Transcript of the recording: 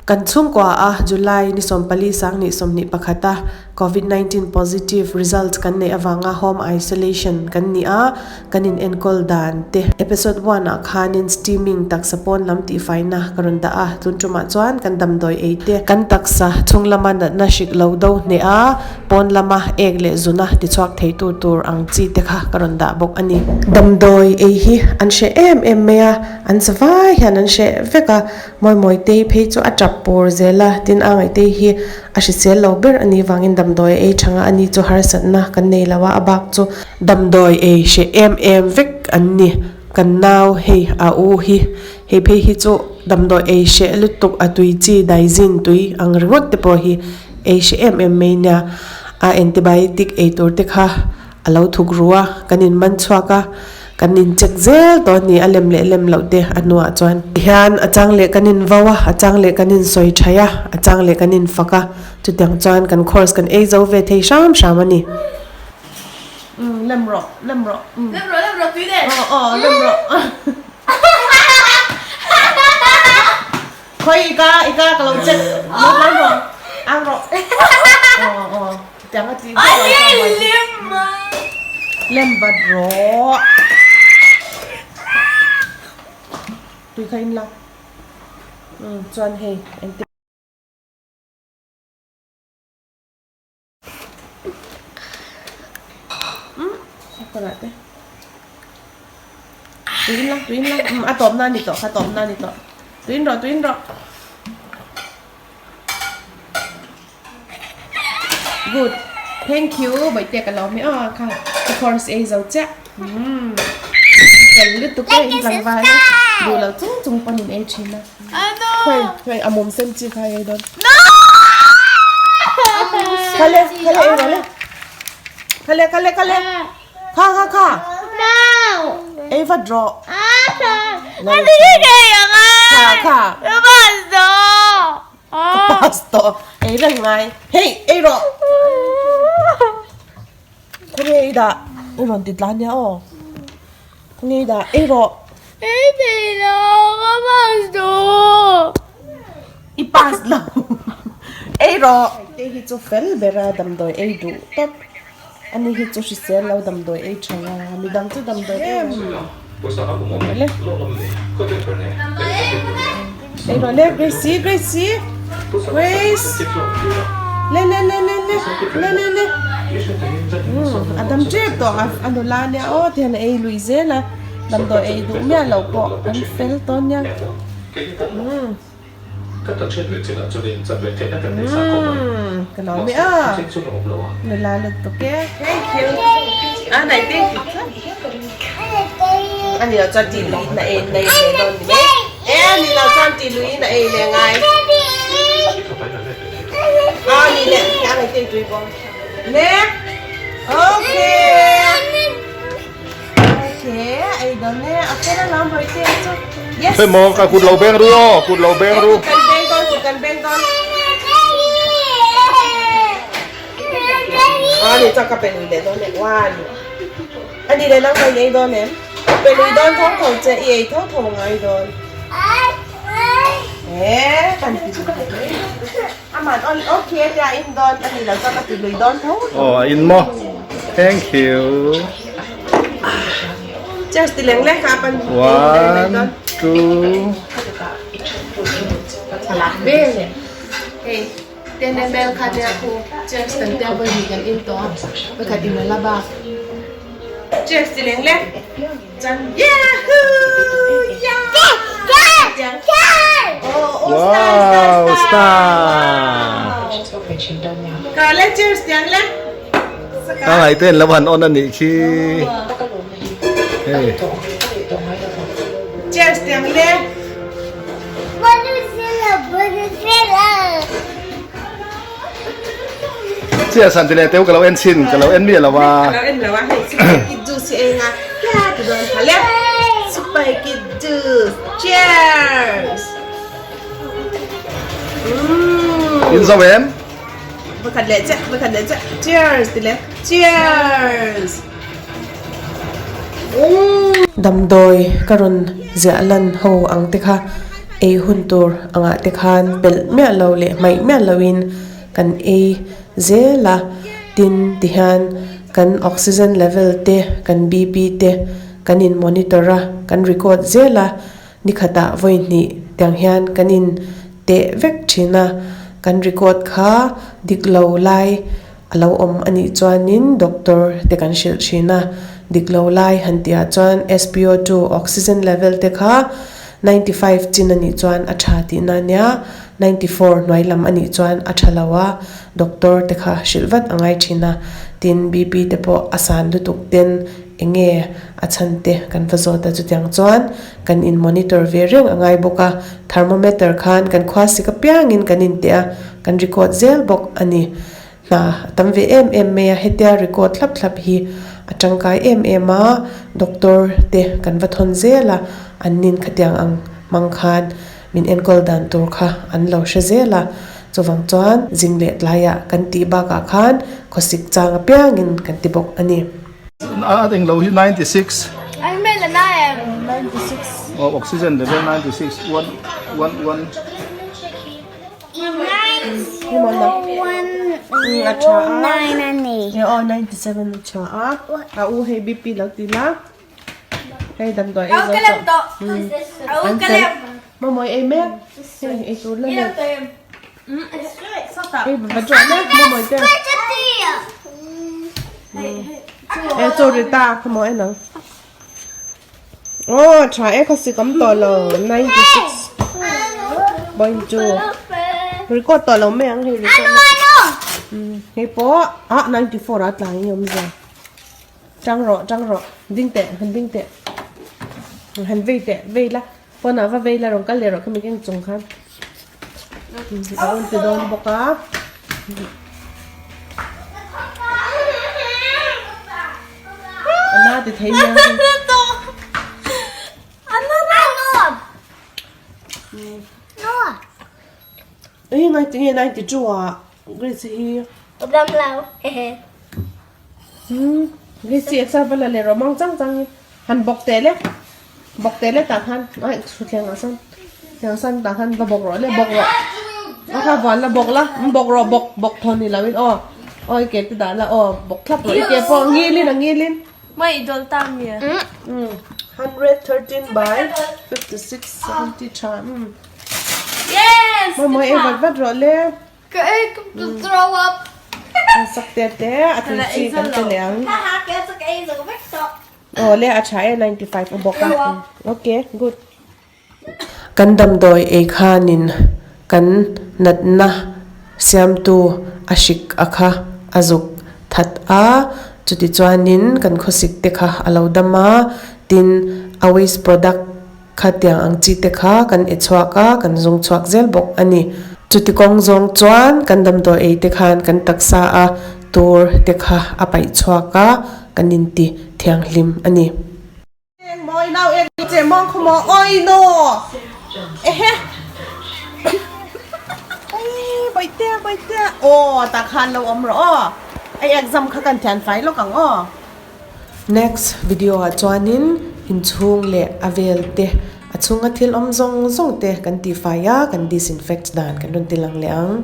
Kan chhungkua a July ni 14 sang ni 21 a Covid 19 positive result kan neih avanga home isolation kan ni a, kan in enkawl dan te. Episode one ah khanin steaming taksa pawn lam tihfaina ka rawn dah a, tun tumah chuan kan damdawi ei te kan taksa chhung lama natna hrik lo do hneh a, Pawn lama ek leh zuna tichhuak theitu tur ang chi te kha ka rawn dah bawk a ni. Damdawi ei hi an hreh em em mai a, an za vai hian an hreh vek a, Mawimawitei phei chu a tap pur zel a, tin a Ngaitei hi a hrisel lo ber a nih vangin damdawi a ei thang a, ani chu harsatna kan nei lo a, a bak chu damdawi ei hreh em em vek an ni. Kan nau hei a u hi, hei phei hi chu damdawi ei hreh lutuk a tui chi daizin tui ang ringawt te pawh hi ei hreh em em mai nia. A antibiotic ei tur te kha a lo thuk ru a, kan in man chhuak a, kan in check zel tawh a ni, a lem leh lem loh te a hnuah chuan. Tihian a chang leh kan in vo a, a chang leh kan in sawi thaih a, a chang leh kan in fak a, chutiang chuan kan course kan ei zo ve thei hram hram a ni. Lem rawh, lem rawh. Lem rawh, lem rawh tui deh. Aw aw, lem rawh. Khawi i ka, i ka ka lo check. Lo tlan rawh, ang rawh. Aw aw, tiang a ti. Ai lem ma. Lem vat rawh. Tui kha in la. Chuan hei engtin. Tuin la, tuin la. A tawp na ni tawh kha tawp na ni tawh. Tuin rawh, tuin rawh. Good. Thank you. Bawitea ka lo mi aw kha. Ka course ei zo chiah. Umm. Fel lutuk e in tlangval e. Duh lo chung chung pawn in ei thin a. Khawi, khawi a mum sen chi kha ei dawn. Khale, khale ei rawh le. Khale, khale, khale. Kha, kha, kha. Ei vat rawh. Kha, kha. Ka pass tawh. Ei reng ngai. Hei, ei rawh. Khawnge i dah? I rawn ti tlan nia aw. Khawnge i dah? Ei rawh. Ei thei lo, ka pass duh. I pass lo. Ei rawh. Te hi chu fel ber a damdawi ei duh tawp. Ani hi chu hrisel lo damdawi ei tha a, midang chu damdawi em. Ei rawh le Gracie, Gracie, Grace. Le le le le le le le le. A dam tep tawh a, a nula nia aw ti hian a ei lui zel a, damdawi ei duh miah loh pawh an fel tawh nia. Ka lo mi a, nula lutuk e. Thank you. A nai te. A ni lo chuan ti lui na ei nei leh dawn ni mai. E a ni lo chuan ti lui na ei leh ngai. A ni leh a nai te tui bawm. Le. Okay. Okay, ei dawn e. A fel a lam hawi te chu. Yes. Thế mò cả cụt lầu beng ru ô, cụt lầu beng ru. Kan beng dawn, kan beng dawn. A ni chuan ka pe lui leh dawn e, one. A ni leh nang pawh i ei dawn em? Ka pe lui dawn tho tho che, i ei tho tho ngai dawn. E, kan ti lui leh mai. Aman on okay tia in dawn, a ni lo chuan ka ti lui dawn tho tho. Aw, a in maw? Thank you. Cheers ti leng leng kha pan. One, two. Thlalak vel e. Hei. Ten ml kha nia khu cheers kan tia vawi hnih kan in tawh a pakhat in a la bak cheers ti leng le chuan yahoo yeah oh oh star star Wow, star star. ka le cheers tiang le A ngai ten lo han on a nih khi. Hei. Cheers tiang le. Cheers han ti leh teu ka lo en chin ka lo en miah lo a. Ka lo en lo a hei super kid juice hi ei nga kia ti dawn kha le. Super kid juice. Cheers. In zo em? Pakhat leh che pakhat leh che. Cheers ti le. Cheers. Damdawi ka rawn ziah lan ho ang te kha ei hun tur angah te khan pelh miah lo leh hmaih miah loin kan ei zel a, tin tihian kan oxygen level te kan BP te kan in monitor a, kan record zel a, nikhatah vawi hnih tiang hian kan in teh vek thin a, kan record kha dik lo lai A lo awm a nih chuanin doctor te kan hrilh thin a, dik lo lai han tih ah chuan SPO2 oxygen level te kha 95 chin a nih chuan a tha tihna a nia, 94 hnuai lam a nih chuan a tha lo a, doctor te kha hrilh vat a ngai thin a, tin BP te pawh a san lutuk ten eng nge a chhan te kan va zawt a, chutiang chuan kan in monitor ve reng a ngai bawk a, thermometer khan kan khua sik apiangin kan inteh a, kan record zel bawk a ni. Hna a tam ve em em mai a, hetia record thlap thlap hi a tangkai em em a, doctor te kan va thawn zel a, an nin khatiang ang hmang khan min enkawl dan tur kha an lo hre zel a, chuvang chuan zing leh tlaiah kan tih bakah khan khawsik chang apiangin kan ti bawk a ni. A eng lo hi 96. Ai mel a na em? 96. Oh, oxygen level 96 1 1 1. A tha a aw 97 a tha a a u hei BP lo ti la hei damdawi ei zo tawh an fel mamawi ei mek hei ei tur la nei hei va tawh mek mamawi te e chaw ri ta kha maw en ang Aw tha e khawsik awm tawh lo 96.2 record tawh lo mai ang hei record hei pawh ah 94 a tlai nge awm zia tang rawh tang rawh ding teh han ding teh han vei teh vei la pawnah va vei la rawn kal leh rawh khami keng chung khan a rawn ti dawn bawk a. Ana ti thei nia. Ei ngai ti nge 92 a Grace hi. Dam lo. Hehe. Hmm. Grace exam vala le romang chang chang han bok te le. Bawk teh le tah khan ai thutthleng ah sawn thleng san tah khan va bawk rawh le bawk rawh a kha vuan la bawk la bawk rawh bawk bawk thawn ni lo in aw aw i ke te dah la aw bawk thlap rawh i ke pawh ngil in a ngil in Mai i dawl ta mi 113 by 56 70 tha Yes! Mawi mawi ei vat vat rawh le Ka ei ka throw up. An sak te te a tui chi kan pe leh ang. Ha ha ka ka ei zo vek tawh. Aw le a tha e 95 a bawk a ok good. Kan damdawi ei khanin kan natna siamtu a hrik a kha a zuk that a, chuti chuanin kan khawsik te kha a lo dam a, tin a waste product kha tiang ang chi te kha kan e chhuak a, kan zung chhuak zel bawk a ni. Chuti kawng zawng chuan kan damdawi ei te khan kan taksa a tur te kha a paih chhuak a, kan inti thianghlim a ni. Eng mawi nau eng che mawng khaw maw awi no ehe ai bawihte bawihte aw tah khan lo awm rawh aw ai exam kha kan thian fai lawk ang aw. Next video ah chuanin inchhung leh a vel te a chhunga thil awm zawng zawng te kan tihfai a kan disinfect dan kan rawn ti lang leh ang.